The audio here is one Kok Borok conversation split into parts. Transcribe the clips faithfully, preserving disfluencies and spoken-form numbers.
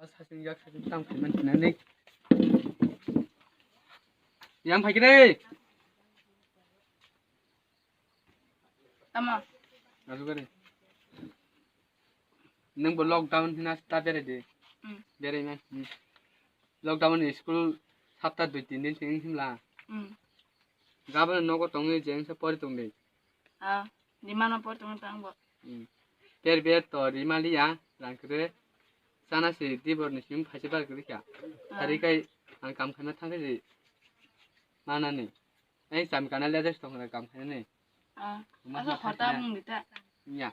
Sasing yak sasing tam kaiman sinani. Yang phai kire. Tamo. Asu kare. Nang bo lockdown hina ta bere de. Hmm. Bere man. Hmm. Lockdown ni school sapta dui tin din sing himla. Hmm. Gabon nogo tongwi jeng se pori tongdi. Ah, di mano pori tongdi tang bo. Hmm. Ter ber to ri maliya rang kre. Sana se di bor ni sim phaisi bar kre kya. Ah. Sari kai ang kam khana thang di. Mana ni. Ei, cham kana le des tong kam khainani. Ah, ma asa ma horta khaina. Mung dita. Ya.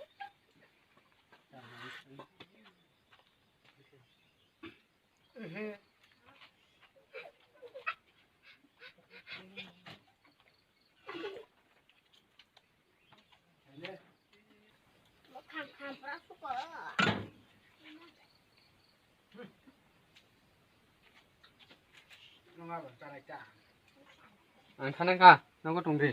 Ang khana kha, nogo tongdi.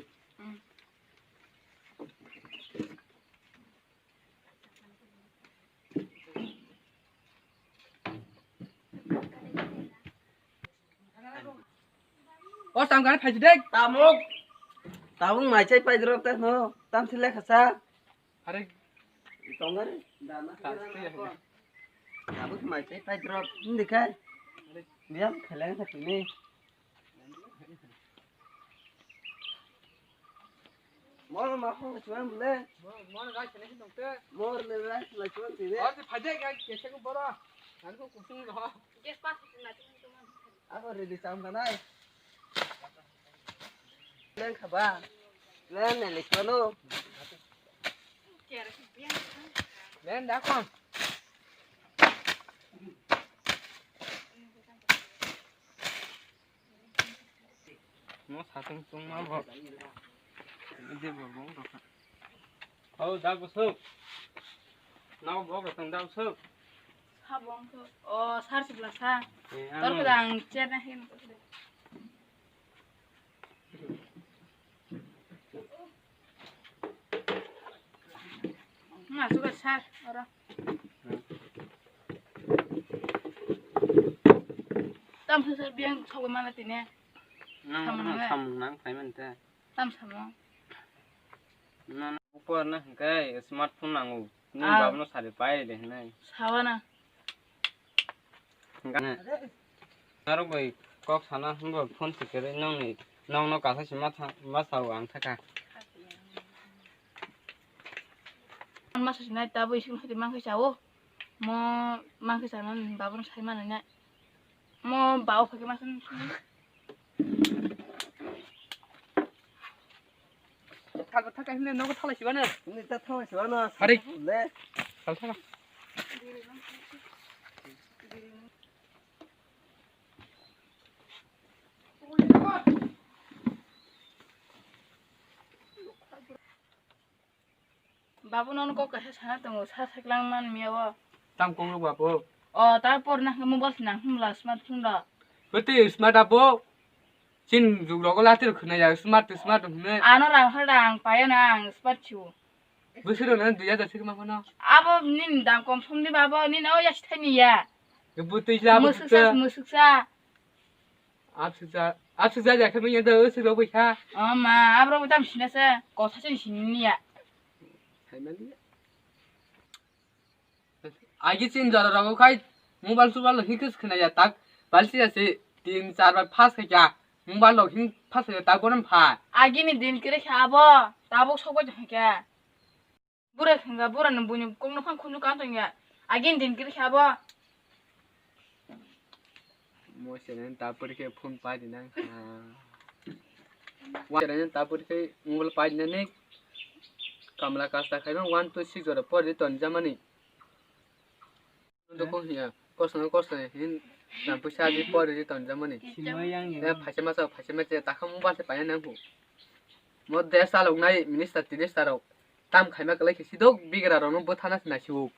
O tam gana phaji dek. Tamuk. Tamuk mai chai pai drop ta no. Tam thile khasa. Are. Tongare. Dana. Khasi ya. Tamuk mai chai pai drop. Hindi kai. Biam kheleng sa tini. Mor ma phone chuan bule. Mor, mor ga chene si dongte. Mor le ga la chuan tini. Or phajai ga kese ko bora. Ang ko kusung ro. Abo ready sam kanai. Len khaba. Len ne likmano. Len da kon. No satung tungma bo. Ide bo bo. Hau da busuk. Nau bo tang da busuk. Sabong ko. O sar sibla sa. Eh, tor ano. Ko dang cher na hin. Ma suka sar ora. Tam sar biang thok mana tine. Nang samung nang khai man ta. Tam samung. Nang upor na kai smartphone nangu. Ni babno sari pai de nai. Sawana. Narok bai kok sana hwnba phone tikere nongni nongno kasa si ma sao ang thaka. Masa sinai tabo ising hati mangkhe sao. Mo mangkhe sana babon sai mana na. Mo bao phake masa. Thaka thaka himne nogo thalai sibana. Himne ta thalai sibana. Hari. Le. Thal thaka. Babu nono kok kaisa sana tongo, sa saklang man miya o. Tam kok rok babu. O, ta por na mobile se nang himla smartphone da. Bete smart abo. Chin jug rogo latir khna ya smart smart hne. Ano rang hal rang paya na ang smart chu. Busiro na dui hajar sik ma kono. Abo nin dam kom som ni babo nin o ya sithani ya. Bete jabo. Musuk sa, musuk sa. Absukja, absukja ja khe manya da usuk rok bai kha. O ma, abro tam sina se, kotha chen sini ya. Agi chin jora rogo khai mobile subal lo hikis khna ya tak balsi ya se tin char bar phas kha kya mobile lo hin phas kha tak borom pha. Agi ni din kire kha abo, tabuk sok bai kha kya. Bura thangka, bura ni buini kok no phang khunju kan tongya. Agin din kiri khabo. Mo senen ta pori khe phone pai di nang. Wa senen ta pori khe mobile pai di nani. Kamla kasta khai no one two six jora pori di ton jamani. Doko hiya, kosong kosong hin, nang puisa di pori di ton jamani. Sima yang yang. Ya, phaisa masa, phaisa masa, takha mobile se paina nang hu. Mo desh salok nai minister, minister rok. Tam khaima kalai khe sidok bigra rok no bwthana se nai sibuk.